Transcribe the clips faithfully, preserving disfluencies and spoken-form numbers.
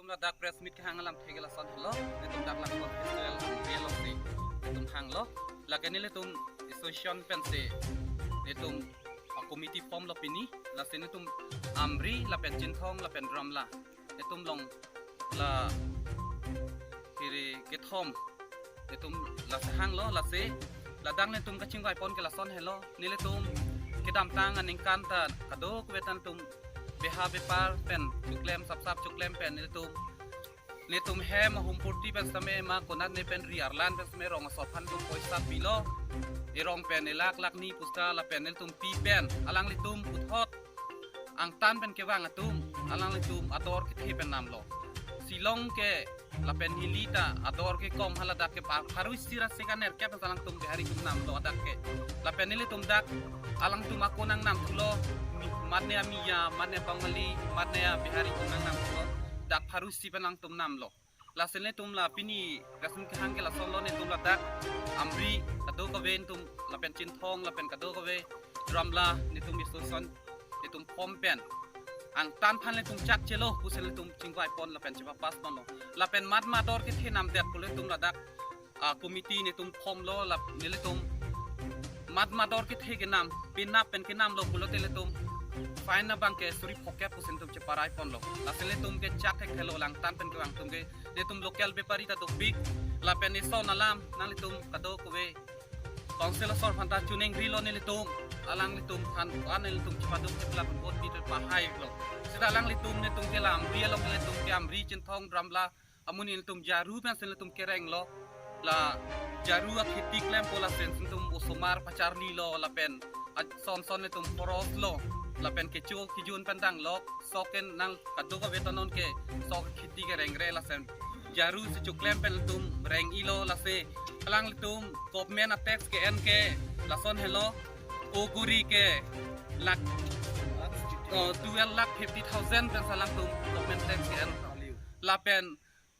Ladak press meet kehang alamthe ke lason helo, netum dak Langpon Festival Amri alongsi netum hanglo. Lake nelitum association pensi netum a-committee form lo pini, lasi netum Amri lapen Chinthong lapen Ramla netum long la kiri kethom netum lasi hanglo. Lasi ladak netum kachingvaipon ke lason helo, nelitum kedamtang aningkan ta kadokave ta netum beha bepar pen choklem sapsap choklem pen nelitum, netum hem ahumpurti pen sitame ma konat ne pen ri arlan pen sitame rong asor aphan netum poisa pilo, erong pen elak lak ni pusta lapen nelitum pi pen alanglitum puthot angtan pen kevang atum alanglitum ador kethe pen namlo. Shillong ke lapen Nilita ador ke kom haladak ke pa pharo isi ra seka nerkep pen alangtum Bihari atum namlo adak ke. Lapen nelitum dak alangtum ako nangnam thulo, mi- mat ne a-Miya, mat ne a-Bangali, mat ne a-Bihari atum nangnam thulo, dak pharo isi pen alangtum namlo. Lasi netum la pini press meet kehang ke lasonlo, netum ladak Amri kadokave netum lapen Chinthong lapen kadokave Ramla netum association netum form pen angtan aphan netum chak chelo pusi netum chingvaipon lapen chepapass ponlo. Lapen mat ma ador kethe namdet pu netum ladak a-committee netum formlo, lap nelitum mat ma ador kethe kenam, penap pen kenamlo pulote netum fine abang ke suri phokep pusi netum cheparai ponlo. Lasi netum ke chak thekthe lo, alangtan pen kevang atum ke netum local bepari ta dopik, lapen ison alam nanglitum kadokave council asor aphan ta choningri lo, nelitum alanglitum aphan an nelitum chepaduk cheplak vote pi pahai lo. Seta alanglitum netum ke la Amri along netum ke Amri Chinthong Ramla amonit netum jaru pensi netum kerenglo. La jaru akheti klempo lasen netum osomar pacharlilo lapen a- son son netum khoros lo lapen kecho kejun pen danglo. Sok ke nang kadokave ta non ke sok kheti kerengre lasen jaru si choklem pen netum reng-ilo. Lasi alanglitum government a-tax ke-en ke lason helo, oguri ke lakh, oh, twelve lakh fifty thousand pensi alangtum government tax ke-en. Lapen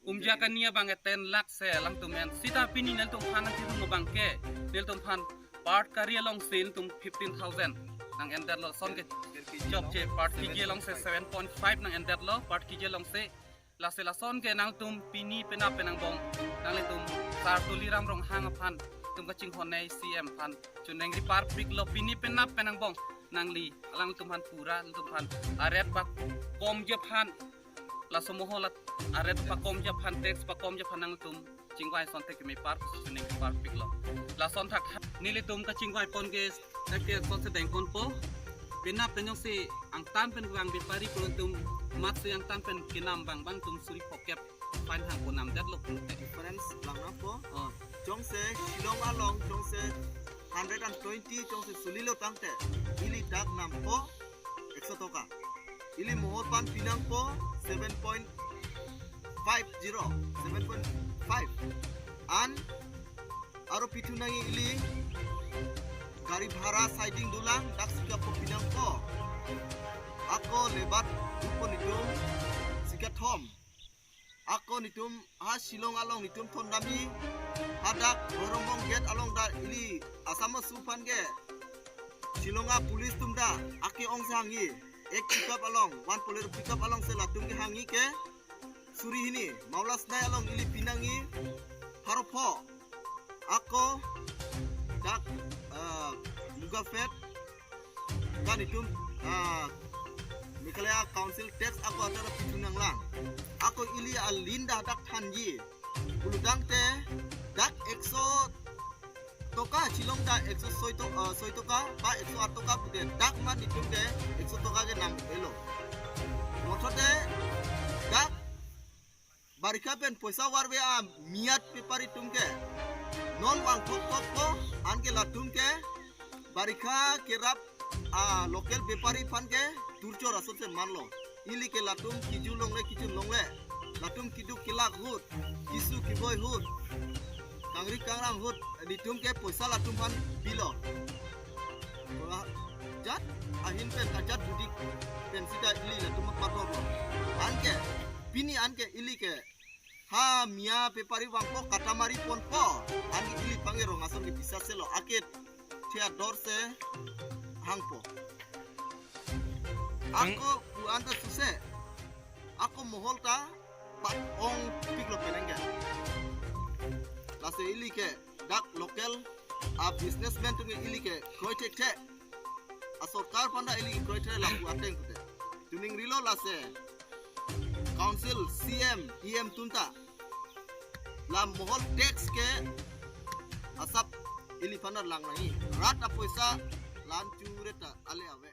umja kani abang ke ten lakh si alangtum en. Seta pini nelitum aphan nangkirung abang ke nelitum aphan Patharkari alongsi netum fifteen thousand nang-endetlo, son ke chokche Patharkari alongsi seven point five nang-endetlo, Patharkari alongsi. Lasi lason ke nangtum pini penap pen angbong nanglitum Sar Tuliram Ronghang aphan netum kachinghon nei, C M aphan choningri parpiklo, pini penap pen angbong nangli alangtum aphan pura netum aphan a-rate pakomji aphan, laso mohol at- a-rate pakomji aphan, tax pakomji aphan nangtum chingvai asonte keme par choningri parpiklo. Lason thak nelitum kachingvaipon ke dak ke son sedengponpo. Penap pen jongsi angtan pen vang bepari pu netum mat si angtan pen kenam abang abang netum suri phokep fine hangpo, namdetlo pulote. Difference lang nangpo. Oh. Jongsi Shillong along jongsi hundred and twenty jongsi sulilo tangte ili dak nampo ekso toka. Ili mohol aphan pinangpo seven point five zero, seven point five. An aro pithu nangji ili gari bhara siding dolang, dak sika po pinangpo. Ako labour dupo netum sika thom. Ako netum ha Shillong along netum thondamji, hadak Horomong gate along ta ili Assam asu aphan ke Shillong a-police atum ta ake-ong si hangji, ek pickup along, one Bolero pickup alongsi latum kehangji ke suri hini, Maulasnai along ili pinangji pharo pho. Ako dak, ah, Mugaphet kan netum, ah, Meghalaya Council tax ako atar pithu nanglang. Ako ili alin ta dak thanji. Pulo tangte dak ekso toka, Shillong ta ekso soi to-, ah, soi toka ba ekso aat toka pute dak man netum ke ekso toka ke nam elo. Mothote dak barikha pen poisa varve a-Miya bepari atum ke non vangthok thokpo, anke latum ke barikha kerap a-local bepari aphan ke turchor asonsi manlo. Ili ke latum kiju longle kiju longle, latum keduk kelak ahut, keso keboi ahut, kangri kangrang ahut, netum ke poisa latum aphan pilo. Ajat ahin pen ajat judik pen sita ili latum patorlo. Anke pini anke ili ke ha Miya bepari vangpo, katamari ponpo, anke ili pangirong ason ke bisa selo, ake thia dor si hangpo. Ang- Ako pu-an ta suse, ako mohol ta Bat ongpiklo penang ke. Lasi ili ke dak local a businessman atum ke ili ke kroi thekthe. A sorkar aphan ta ili ke kroi thekthe lapu ateng pute. Chuning rilo lasi council, C M, E M atum ta la mohol tax ke asap ili aphan ta lang nangji. Rat apoisa la-an chure ta ale ave.